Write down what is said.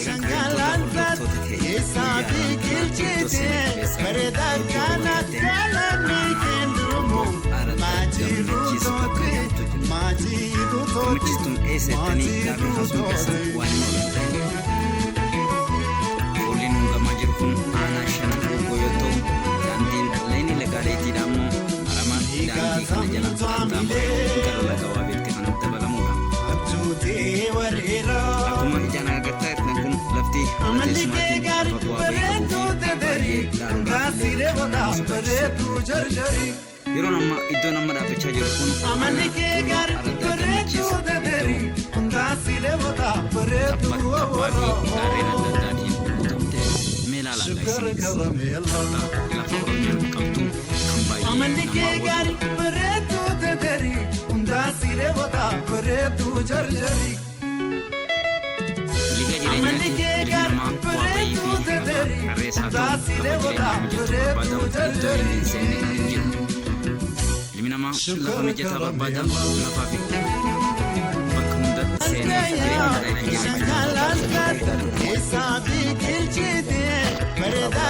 Kabajamtoota hordoftoota keenya Keessaa guyyaa har'aa biqilchite iddoo seena qabeessa bareeda iddoo kana hawwata ta'e galanni kendumu araddaa gammachiisu takka jedhamtu jira. Gammachiistuun eessa jettanii gaaffii kaasuun keessan waan hin oolle. Fuulli nuun gamaa jiru kun aanaa shanan dhuggoo yoo ta'u, daandiin leenii lagaaleetiidha ammoo marama daandii kana jala qaxxaamuree gara laga waabeetti kan dabalamudha. Akkuma ijaan agartaa jirtan kun lafti haala teessumaatiin lafa bu'aa bahii qabuu fi baay'ee ilaaluudhaaf illee kan nama sodaachisudha. Yeroon amma iddoon amma dhaabbachaa jiru kun Amalli aanaa kee Tulluu gaarii Araddaa bareedduu Gammachiis dadari iddoo hundaa si deebota tabba bareedduu tabbaa fi gaarreen adda addaatiin guutamte mee ilaalaa isinis kaartaa lafa Oromiyaan qabdu kan baay'ee Amalli nama kee hawwatudha. gaarii bareedduu dadari hundaa si deebota bareedduu jarjari. Liga Amalli jireenyaatiif kee ilmi gaarii namaa bu'aa bahii bareedduu fi lafa dadari qarrees haa hundaa ta'u si lafa deebota jireenyaa mijattuu bareedduu barbaadamu iddoo jarjari. inni hin seenne hin jiru. Ilmi namaa lafa mijataa barbaada lafaa fi bakka hunda seenee jireenya mataa ittiin Keessaa biqilchite bareeda